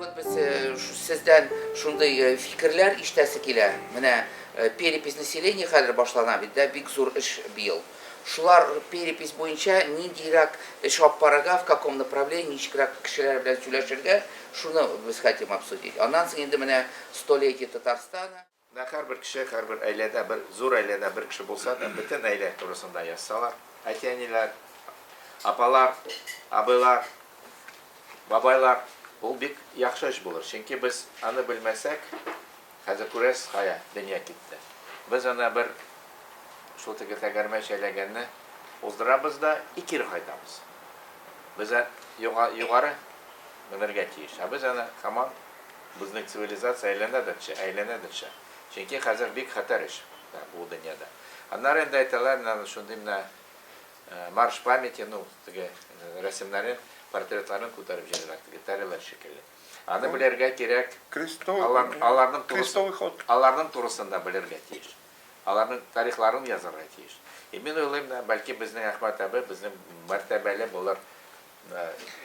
Бүген без сездән шундый фикерләр ишетәсе килә. Менә перепись населения хәзер башлана бит, дә, бик зур эш быел. Шулар перепись буенча ниндирәк эш алып барырга, в каком направлении, ничегрәк кешеләр белән сөйләшергә, шуны без хотим обсудить. Аннан соң инде менә столетие Татарстана. Менә һәрбер кеше, һәрбер гаиләдә, бер зур гаиләдә бер кеше булса да, бөтен гаилә турысында язсалар, әти-әниләр, апалар, абыйлар, бабайлар, ул бик яхшы эш булыр. Чөнки без аны белмәсәк, хәзер күрәсез, кая дөнья китте. Без аны бер шул теге тәгәрмәч әйләгәнне уздырабыз да и кире кайтабыз. Без югары менергә тиеш. Ә без аны һаман безнең цивилизация әйләнә дә төшә, әйләнә дә төшә. Чөнки хәзер бик хәтәр эш бу дөньяда. Аннары инде әйтәләр, менә шундый менә марш памяти, ну, теге рәсемнәрен, портретларын күтәреп йөриләр, теге тәреләр шикелле. Аны белергә кирәк. Крестовый, аларның крестовый ход. Аларның турысын да белергә тиеш. Аларның тарихларын язарга тиеш. И мин уйлыйм, да, бәлки безнең Әхмәт абый, безнең мәртәбәле булыр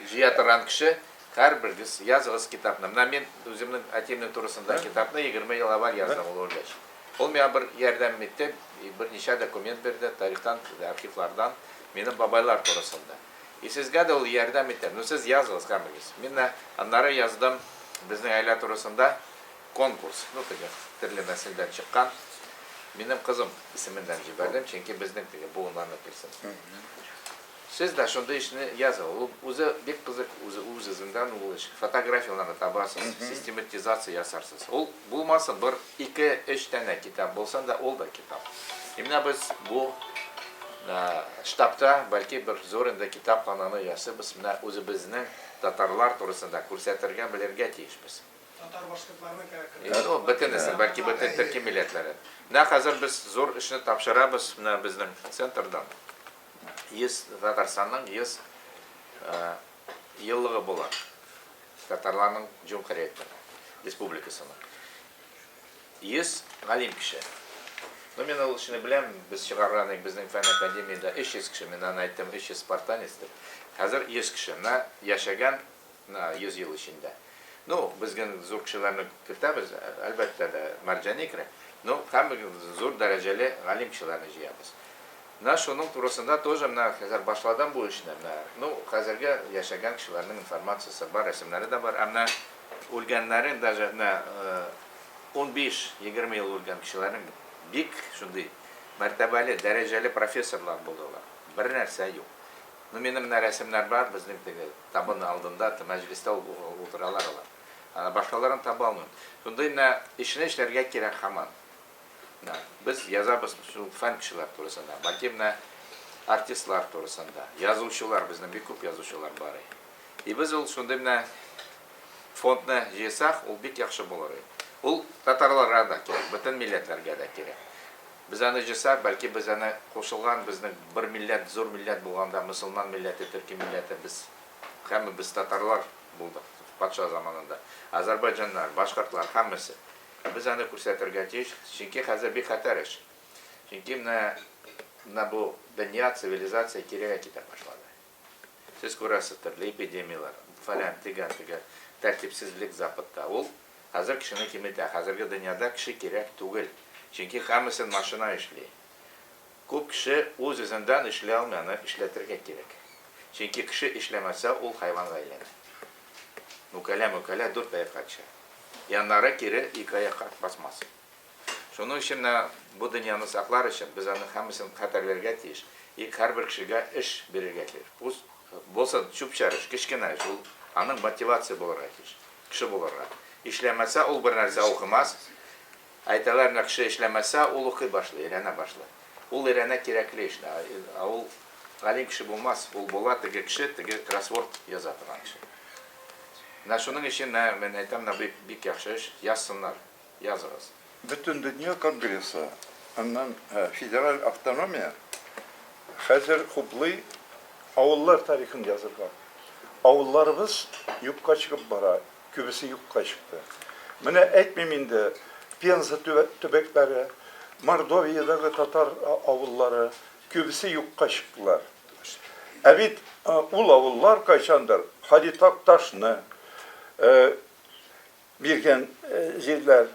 җыя торган кеше, һәрберегез языгыз китапны. Менә мин үземнең әтиемнең турысында китапны 20 ел әвәл яздым, ул үлгәч. Ул миңа бер ярдәм итте, берничә документ бирде, тарихтан, архивлардан, минем бабайлар турысында. И сезгә дә ул ярдәм итәр. Ну сез языгыз һәммәгез. Мин дә аннары яздым безнең гаилә турысында конкурс. Ну теге төрле нәселдән чыккан. Минем кызым исеменнән җибәрдем, чөнки безнең теге буыннарны белсен. Сез дә шундый эшне языгыз. Ул үзе бик кызык, үзе үз-үзеннән ул эш. Фотографияләрне табасыз, систематизация ясарсыз. Ул булмасын, бер, ике, өч данә китап булсын да, ул да китап. И менә без бу штабта, бәлки бер зур инде китапхананы ясыйбыз, менә үзебезнең татарлар турысында күрсәтергә, белергә тиешбез. Татар-башкортларны кертеп. Ну, бөтенесен, бәлки бөтен төрки милләтләрен. Менә хәзер без зур эшне тапшырабыз, менә безнең центрдан. 100 Татарстанның 100 еллыгы була. Татарларның җөмһүриятенең, республикасының. 100 галим кеше. Ну, мин ул эшне беләм, без чыгарган идек безнең фән академиядә 300 кеше, мин аны әйттем, 300 спартанец дип. Хәзер 100 кеше менә яшәгән менә 100 ел эчендә. Ну, без генә зур кешеләрне кертәбез, әлбәттә дә, Мәрҗани керә. Ну, һәм зур дәрәҗәле галим кешеләрне җыябыз. Менә шуның турысында тоже менә хәзер башладым бу эшне менә. Ну, хәзерге яшәгән кешеләрнең информациясе бар, рәсемнәре дә бар. Ә менә үлгәннәрен даже менә 15-20 ел үлгән кешеләрнең бик шундый мәртәбәле, дәрәҗәле профессорлар булдылар. Бер нәрсә юк. Ну, минем менә рәсемнәр бар, безнең теге табын алдында, мәҗлестә утыралар алар. Ана башкаларын таба алмыйм. Шундый менә эшне эшләргә кирәк һаман. Менә без язабыз шул фән кешеләр турысында, бәлки менә артистлар турысында, язучылар, безнең бик күп язучылар бар. И без ул шундый менә фондны җыйсак, ул бик яхшы булыр иде. Ул татарларга да кирәк, бөтен милләтләргә дә кирәк. Без аны җыйсак, бәлки без аны кушылган, безнең бер милләт, зур милләт булганда, мөселман милләте, төрки милләте, без һәммәбез татарлар булдык патша заманында. Азәрбайҗаннар, башкортлар, һәммәсе. Без аны күрсәтергә тиеш, чөнки хәзер бик хәтәр эш. Чөнки менә менә бу дөнья, цивилизация кирегә китә башлады. Сез күрәсез, төрле эпидемияләр, фәлән, тегән, теге тәртипсезлек Западта. Ул хәзер кешене киметә. Хәзерге дөньяда кеше кирәк түгел. Чөнки һәммәсен машина эшли. Күп кеше үз-үзендән эшли алмый, аны эшләтергә кирәк. Чөнки кеше эшләмәсә, ул хайванга әйләнә. Мүкәлә-мүкәлә дүрт аякка төшә. И аннары кире ике аякка басмас. Шуның өчен менә бу дөньяны саклар өчен без аны һәммәсен хәтерләргә тиеш. И һәрбер кешегә эш бирергә тиеш. Пусть булсын чүп-чар эш, кечкенә эш, ул аның мотивация булырга тиеш, кеше булырга. Эшләмәсә, ул бернәрсә укымас. Әйтәләр, менә кеше эшләмәсә, ул укый башлый, өйрәнә башлый. Ул өйрәнә кирәкле эшне. Ә ул галим кеше булмас, ул була теге кеше, теге кроссворд яза торган кеше. Менә шуның өчен менә мин әйтәм, менә бик, бик яхшы эш, язсыннар, языгыз. Бөтендөнья конгрессы, аннан федераль автономия хәзер хуплый авыллар тарихын язырга. Авылларыбыз юкка чыгып бара. Күбесе юкка чыкты. Менә әйтмим инде, Пенза төбәкләре, Мордовиядәге татар авыллары, күбесе юкка чыктылар. Ә бит ул авыллар кайчандыр Һади Такташны, биргән җирләр,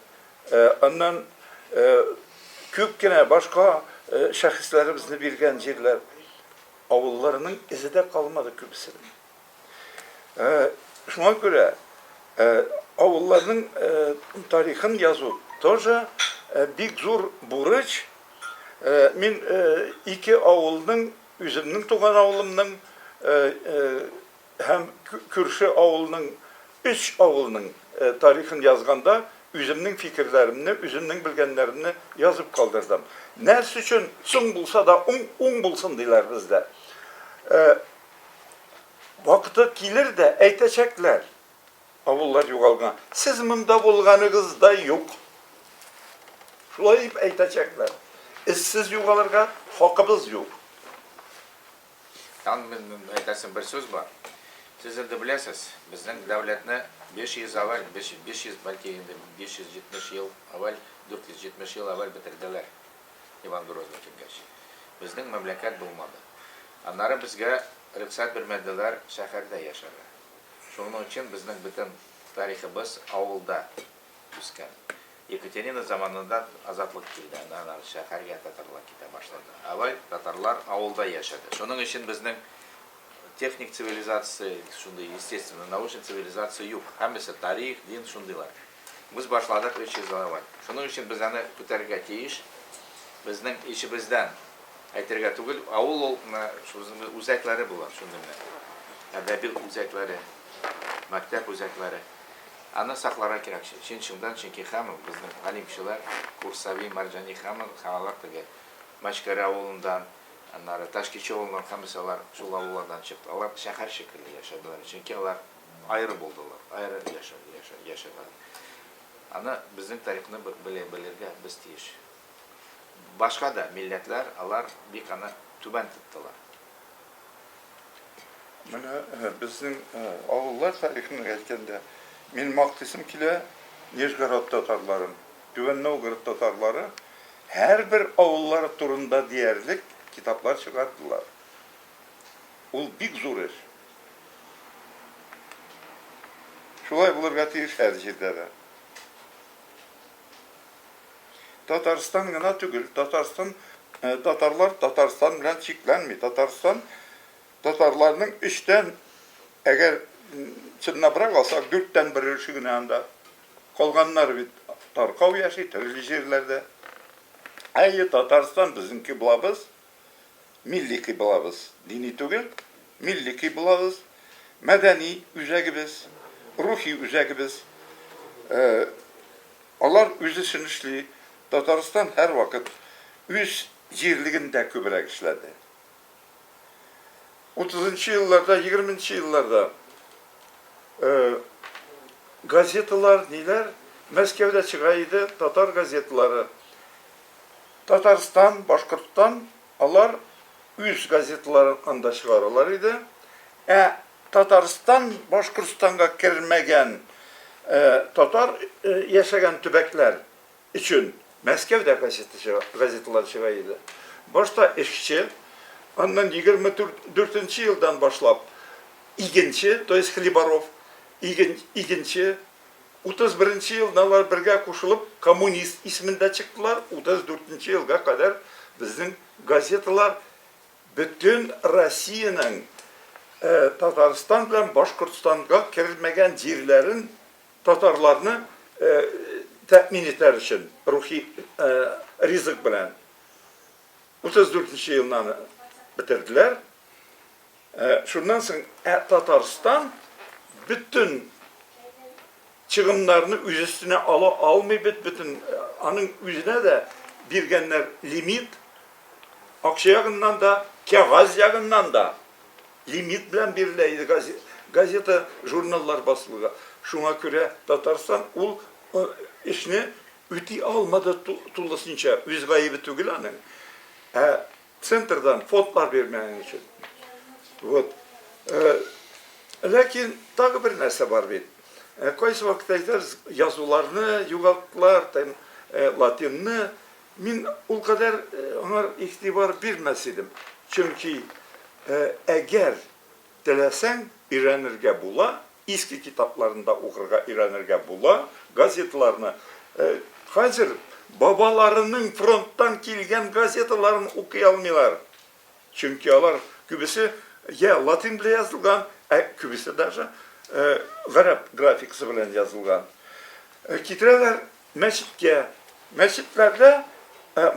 аннан күп кенә башка шәхесләребезне биргән җирләр. Авылларының эзе дә калмады күбесенең. Шуңа күрә авылларның тарихын язу тоже бик зур бурыч. Мин ике авылның, үземнең туган авылымның һәм күрше авылның, өч авылның тарихын язганда үземнең фикерләремне, үземнең белгәннәремне язып калдырдым. Нәрсә өчен соң булса да уң, уң булсын диләр бездә. Вакыты килер дә әйтәчәкләр, авыллар югалган. Сез монда булганыгыз да юк. Шулай дип әйтәчәкләр. Эзсез югалырга хакыбыз юк. Тагын мин әйтәсем бер сүз бар. Сез инде беләсез, безнең дәүләтне 500 әвәл, 500, бәлки инде 570 ел әвәл, 470 ел әвәл бетерделәр. Иван Грозный килгәч. Безнең мәмләкәт булмады. Аннары безгә рөхсәт бирмәделәр шәһәрдә яшәргә. Шуның өчен безнең бөтен тарихыбыз авылда үскән. Екатерина заманында азатлык килде, аннан ары шәһәргә татарлар китә башлады. Әвәл татарлар авылда яшәде. Шуның өчен безнең техник цивилизация, шундый естественно, научный цивилизация юк. Һәммәсе тарих, дин шундыйлар. Без башладык 300 ел әвәл. Шуның өчен без аны күтәрергә тиеш. Безнең эчебездән әйтергә түгел, авыл ул менә шуның үзәкләре була, шундый менә. Әдәби үзәкләре, мәктәп үзәкләре. Аны сакларга кирәк чын-чындан, чөнки һәммә безнең галим кешеләр, Курсави, Мәрҗани һәммә һәм алар теге Мәчкәрә авылындан, аннары Ташкичү авылыннан һәммәсе алар шул авыллардан чыкты. Алар шәһәр шикелле яшәделәр, чөнки алар аеры булдылар, аеры яшәделәр. Аны безнең тарихны белергә без тиеш. Башка да милләтләр алар бик аны түбән тоттылар. Менә безнең авыллар тарихын әйткәндә, мин мактыйсым килә Нижгород татарларын, Түбән Новгород татарлары һәрбер авыллары турында диярлек китаплар чыгардылар. Ул бик зур эш. Шулай булырга тиеш һәр җирдә дә. Татарстан гына түгел, Татарстан татарлар Татарстан белән чикләнми. Татарстан татарларның өчтән, әгәр чынлабрак алсак, дүрттән бер өлеше генә анда. Калганнары бит таркау яши төрле җирләрдә. Әйе, Татарстан безнең кыйблабыз, милли кыйблабыз, дини түгел, милли кыйблабыз, мәдәни үзәгебез, рухи үзәгебез. Алар үз эшен эшли. Татарстан һәрвакыт үз җирлегендә күбрәк эшләде. Утызынчы елларда, егерменче елларда газеталар, ниләр Мәскәүдә чыга иде, татар газеталары. Татарстан, Башкортстан, алар үз газеталарын анда чыгаралар иде. Ә Татарстан Башкортстанга кермәгән татар яшәгән төбәкләр өчен Мәскәүдә газеталар чыга иде. Башта Эшче, аннан 24 нче елдан башлап Игенче, то есть Хлеборов, Игенче, 31 нче елны алар бергә кушылып Коммунист исемендә чыктылар, 34 нче елга кадәр безнең газеталар Бөтен Россиянең Татарстан белән Башкортстанга кермәгән җирләрен татарларны тәэмин итәр өчен рухи ризык белән 34 нче елны аны бетерделәр. Шуннан соң ә Татарстан бөтен чыгымнарны үз өстенә ала алмый бит, бөтен аның үзенә дә биргәннәр лимит. Акча ягыннан да, кәгазь ягыннан да лимит белән бирелә иде газета, журналлар басылуга. Шуңа күрә Татарстан ул эшне үти алмады тулысынча. Үз гаебе түгел аның. Ә центрдан фондлар бирмәгән өчен. Вот. Ләкин тагы бер нәрсә бар бит. Кайсы вакытта әйтәбез, язуларны югалттылар, латинны. Мин ул кадәр аңар игътибар бирмәс идем. Чөнки әгәр теләсәң, өйрәнергә була. Иске китапларын да укырга өйрәнергә була, газеталарны. Хәзер бабаларының фронттан килгән газеталарын укый алмыйлар. Чөнки алар күбесе я латин белән язылган, ә күбесе даже гарәп графикасы белән язылган. Китерәләр мәчеткә. Мәчетләрдә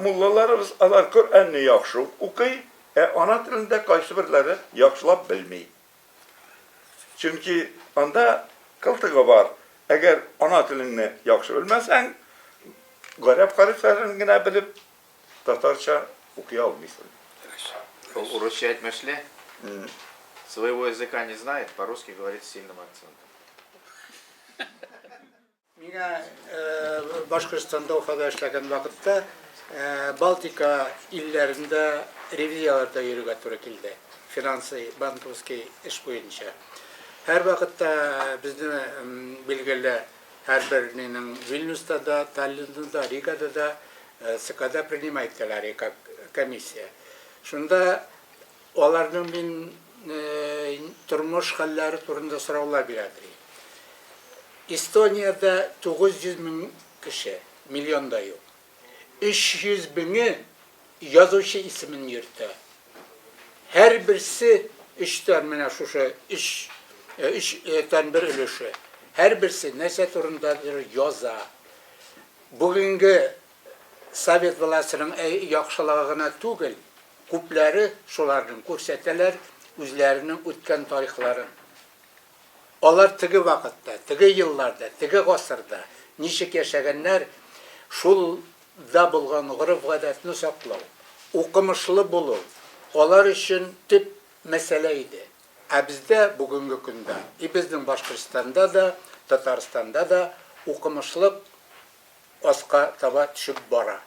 муллаларыбыз алар Коръәнне яхшы ук укый, ә ана телендә кайсыберләре яхшылап белми. Чөнки анда кылтыгы бар. Әгәр ана телеңне яхшы белмәсәң, гарәп хәрефләрен генә белеп, татарча укый алмыйсың. Ул урысча әйтмешле, своего языка не знает, по-русски говорит с сильным акцентом. Миңа Башкортстанда Уфада эшләгән вакытта Балтика илләрендә ревизияләрдә йөрергә туры килде. Финансы, банковский эш буенча. Һәрвакытта безне билгеле һәрбер нинең Вильнюста да, Таллинда да, Ригада да ЦКда принимать итәләр как комиссия. Шунда Аларның мин тормыш хәлләре турында сораулар бирәдер. Эстониядә 900 мең кеше, миллион да юк. 300 меңе язучы исемен йөртә. Һәрберсе өчтән менә шушы өч өчтән бер өлеше. Һәрберсе нәрсә турындадыр яза. Бүгенге совет властеның яхшылыгы гына түгел, Күпләре шуларның күрсәтәләр үзләренең үткән тарихларын. Алар теге вакытта, теге елларда, теге гасырда ничек яшәгәннәр, шул да булган гореф-гадәтне саклау, укымышлы булу алар өчен төп мәсьәлә иде. Ә бездә бүгенге көндә, и безнең Башкортстанда да, Татарстанда да укымышлык аска таба төшеп бара.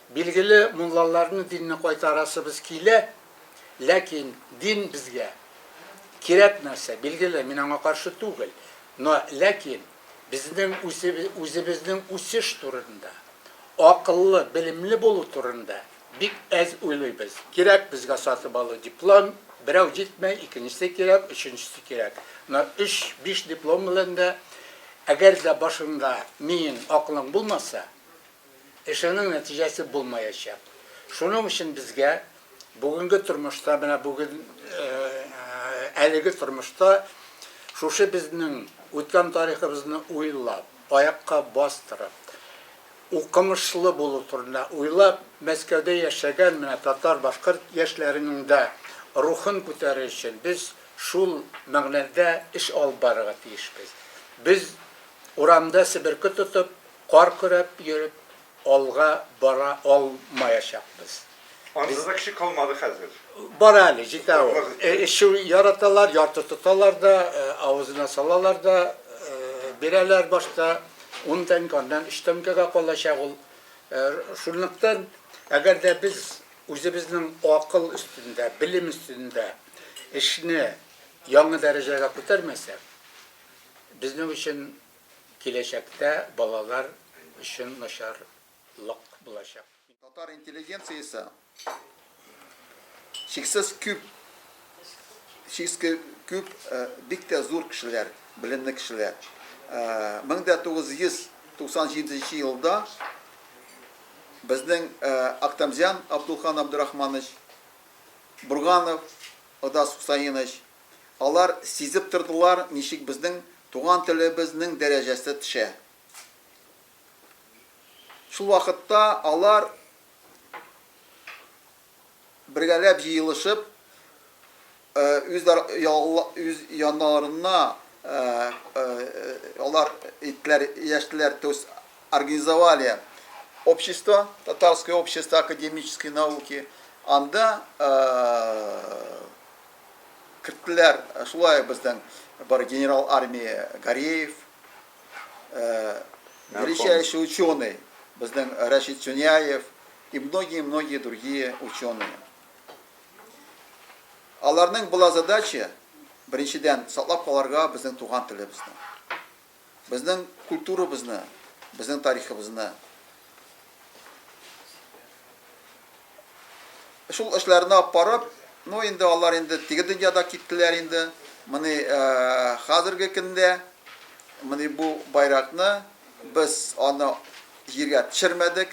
Билгеле, муллаларны динне кайтарасыбыз килә, ләкин дин безгә кирәк нәрсә, билгеле, мин аңа каршы түгел. Но ләкин безнең үзебезнең үсеш турында, акыллы, белемле булу турында бик әз уйлыйбыз. Кирәк безгә сатып алу диплом, берәү җитмәй, икенчесе кирәк, өченчесе кирәк. Но өч, биш диплом белән дә, әгәр дә башыңда миең, акылың булмаса, эшеңнең нәтиҗәсе булмаячак. Шуның өчен безгә бүгенге тормышта, менә бүген әлеге тормышта шушы безнең үткән тарихыбызны уйлап, аякка бастырып, укымышлы булу турында уйлап, Мәскәүдә яшәгән менә татар, башкорт яшьләренең дә рухын күтәрер өчен без шул мәгънәдә эш алып барырга тиешбез. Без урамда себерке тотып, Кар көрәп йөреп алга бара алмаячакбыз. Анда да кеше калмады хәзер. Бар әле, җитә ул. Эчү яраталар, ярты тоталар да, авызына салалар да, бирәләр башта ун тәңкә, аннан өч тәңкәгә калачак ул. Шунлыктан, әгәр дә без үзебезнең акыл өстендә, белем өстендә эшне яңа дәрәҗәгә күтәрмәсәк, безнең өчен Киләчәктә балалар өчен начарлык булачак. Татар интеллигенциясе чиксез күп, чиксез күп бик тә зур кешеләр, белемле кешеләр. 1997 нче елда безнең Актамзян Абдулхан Абдурахманович, Бурганов Адас Хусаинович, Алар сизеп тордылар, ничек безнең туган телебезнең дәрәҗәсе төшә. Шул вакытта алар бергәләп җыелышып, үз үз яннарына алар иттеләр, яшьтеләр, то есть организовали общество, татарское общество академической науки, анда Керттеләр шулай безнең бар генерал армии Гареев, величайший ученый безнең Рәшит Сюняев и многие-многие другие ученые. Аларның была задача, беренчедән, саклап калырга безнең туган телебезне. Безнең культурабызны, безнең тарихыбызны. Шул эшләрне алып барып, ну инде алар инде теге дөньяда киттеләр инде. Моны хәзерге көндә моны бу байракны без аны җиргә төшермәдек,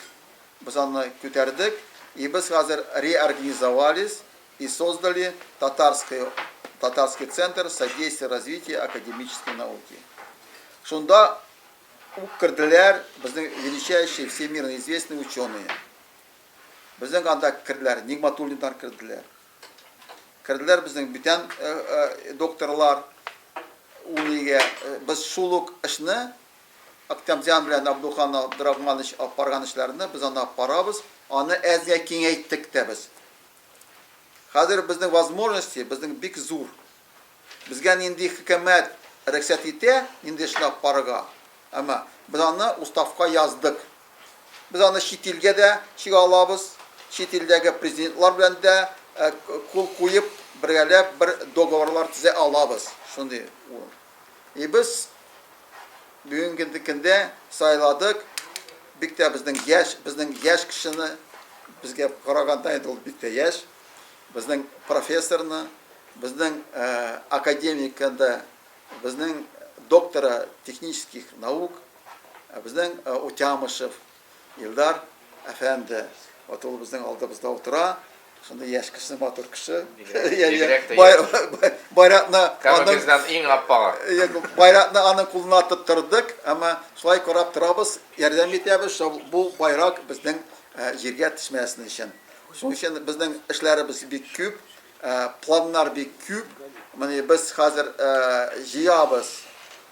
без аны күтәрдек, и без хәзер реорганизовались и создали татарский, Татарский центр содействия развития академической науки. Шунда ук керделәр безнең величайшие всемирно известные ученые. Безнең анда керделәр, Нигматуллиннар керделәр. Керделәр безнең бүтән докторлар. Ул нигә без шул ук эшне Актямзян белән Абдулхан Абдрахманович алып барган эшләрне без анда алып барабыз. Аны әзгә киңәйттек тә без. Хәзер безнең возможности безнең бик зур. Безгә нинди хөкүмәт рөхсәт итә, нинди эшне алып барырга. Әмма без аны уставка яздык. Без аны чит илгә дә чыга алабыз, чит илдәге президентлар белән дә кул куеп, бергәләп бер договорлар төзә алабыз. Шундый ул. И без бүгенге көндә сайладык, бик тә безнең яшь, безнең яшь кешене, безгә караганда инде ул бик тә яшь, безнең профессорны, безнең академикны, безнең доктора технических наук, безнең Утямышев Илдар әфәнде. Вот ул безнең алдыбызда утыра. Шундый яшь кеше, матур кеше. Байракны аның иң аппагы. Байракны аның кулына тоттырдык, әмма шулай карап торабыз, ярдәм итәбез, шул бу байрак безнең җиргә төшмәсен өчен. Шуның өчен безнең эшләребез бик күп, планнар бик күп. Менә без хәзер җыябыз,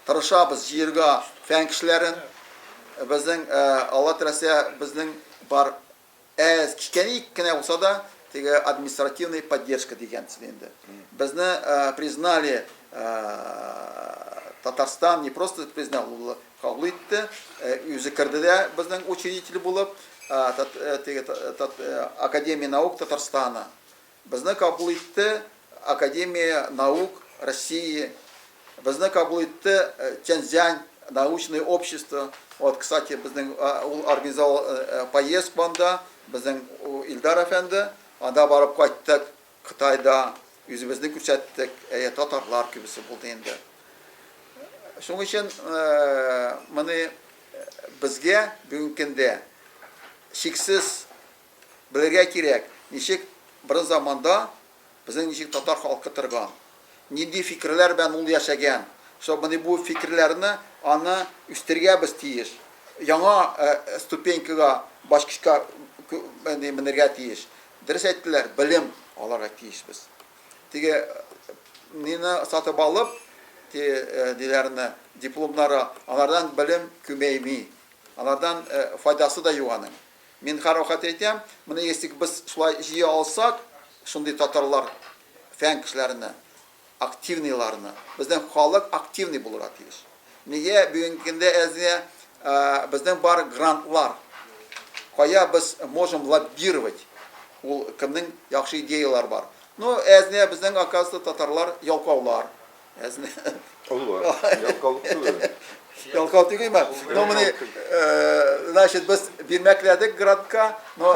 тырышабыз җыерга фән кешеләрен. Безнең, Алла теләсә, безнең бар әз, кечкенә кенә булса да, теге административный поддержка дигән төсле инде. Безне признали Татарстан не просто признал, ул кабул итте, үзе керде дә безнең учредитель булып, теге Академия наук Татарстана. Безне кабул итте Академия наук России, безне кабул итте Тяньцзянь научное общество. Вот, кстати, безнең ул организовал поездку анда, безнең Илдар әфәнде, анда барып кайттык, Кытайда үзебезне күрсәттек, әйе, татарлар күбесе булды инде. Шуның өчен моны безгә бүгенге көндә чиксез Белергә кирәк, ничек борын заманда безнең ничек татар халкы торган, нинди фикерләр белән ул яшәгән. Чтобы менә бу фикерләрне аны үстерергә без тиеш. Яңа ступенькага, баскычка менергә тиеш. Дөрес әйттеләр, белем алырга тиешбез. Теге нине сатып алып, те ниләрне, дипломнары, алардан белем күбәйми. Алардан файдасы да юк аның. Мин һәрвакыт әйтәм, моны если без шулай җыя алсак, шундый татарлар фән кешеләрне, активныйларны, безнең халык активный булырга тиеш. Нигә бүгенге көндә әзгә безнең бар грантлар, кая без можем лоббировать, ул кемнең яхшы идеялар бар. Ну, әзгә безнең, оказывается, татарлар ялкаулар. Әзме? Алла, ялкаулык түгел. Ялкау түгелме? Ну, менә, значит, без бирмәкләдек грантка, но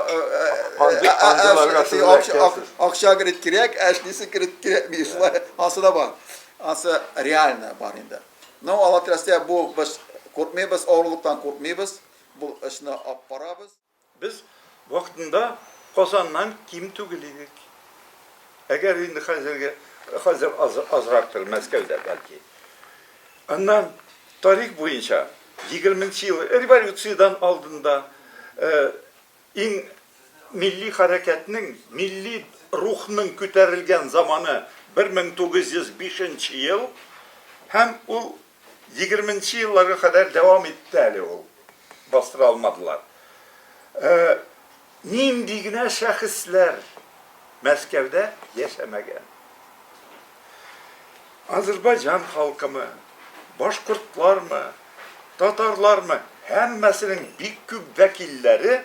акча говорит кирәк, ә эшлисе говорит кирәкми. Шулай, ансы да бар. Ансы реально бар инде. Но Алла теләсә, бу без куркмыйбыз, авырлыктан куркмыйбыз. Бу эшне алып барабыз. Без вакытында Казаннан ким түгел идек. Әгәр инде хәзерге, хәзер аз, азрактыр Мәскәүдә бәлки. Аннан тарих буенча 20 нче ел революциядән алдында иң милли хәрәкәтнең, милли рухның күтәрелгән заманы 1905 нче ел һәм ул Егерменче елларга кадәр дәвам итте әле ул. Бастыра алмадылар. Э, нинди генә шәхесләр Мәскәүдә яшәмәгән. Азербайҗан халкымы, башкортлармы, татарлармы, һәммәсенең бик күп вәкилләре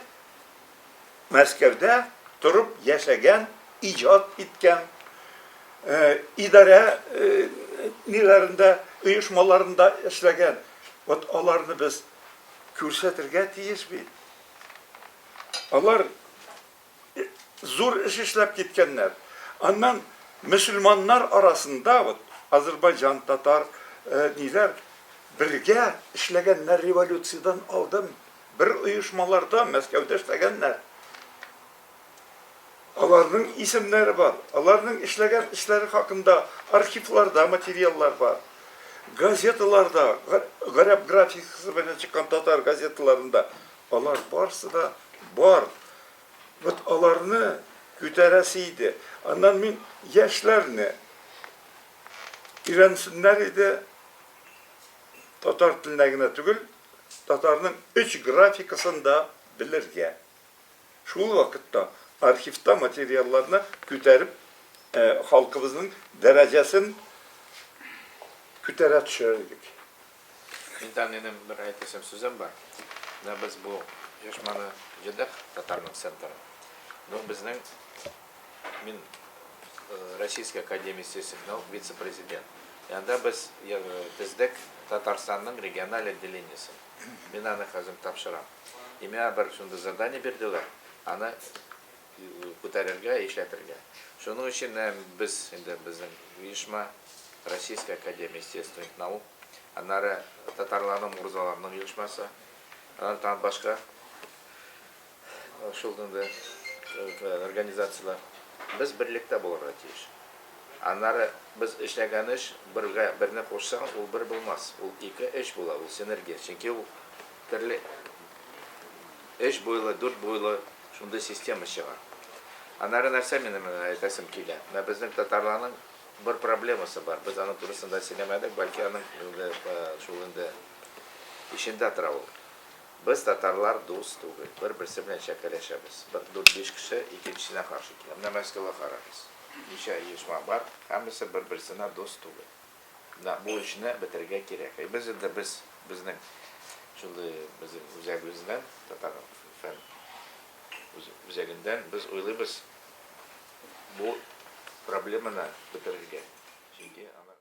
Мәскәүдә торып яшәгән, иҗат иткән, идарә ниләрендә, оешмаларында эшләгән. Вот аларны без күрсәтергә тиеш бит. Алар зур эш эшләп киткәннәр. Аннан мөселманнар арасында вот. Азербайҗан татар ниләр бергә эшләгәннәр революциядән алдым. Бер оешмаларда Мәскәүдә эшләгәннәр. Аларның исемнәре бар, аларның эшләгән эшләре хакында архивларда материаллар бар. Газеталарда, гарәп графикасы белән чыккан татар газеталарында алар барсы да бар. Вот аларны күтәрәсе иде. Аннан мин яшьләрне өйрәнсеннәр иде, татар теленә генә түгел, татарның өч графикасын да белергә. Шул вакытта архивта материалларны күтәреп, халкыбызның дәрәҗәсен күтәрә төшәр идек. Мин тагын минем бер әйтәсем сүзем бар. Менә без бу оешманы җыйдык, татарның центрын. Ну, безнең, мин Российская академия естественных наук вице-президент. И анда без тездек Татарстанның региональ отделениесен. Мин аны хәзер тапшырам. И миңа бер шундый задание бирделәр, аны күтәрергә, эшләтергә. Шуның өчен без инде безнең оешма Российская академия естественных наук, аннары татарларның, морзаларның оешмасы, аннары тагын башка шул инде организацияләр. Без берлектә булырга тиеш. Аннары без эшләгән эш бергә берне кушсаң, ул бер булмас. Ул ике эш була, ул синергия. Чөнки ул төрле өч буйлы, дүрт буйлы шундый система чыга. Аннары нәрсә минем әйтәсем килә? Менә безнең татарларның бер проблемасы бар. Без аның турысында сөйләмәдек, бәлки аның шул инде эчендә тора ул. Без татарлар дус түгел, бер-берсе белән чәкәләшәбез. Бер дүрт-биш кеше икенчесенә каршы килә. Менә Мәскәүгә карагыз. Ничә оешма бар, һәммәсе бер-берсенә дус түгел. Менә бу эшне бетерергә кирәк. И без инде без безнең шундый безнең үзәгебездән, татар фән үзәгендән без уйлыйбыз бу проблеманы бетерергә. Чөнки ана.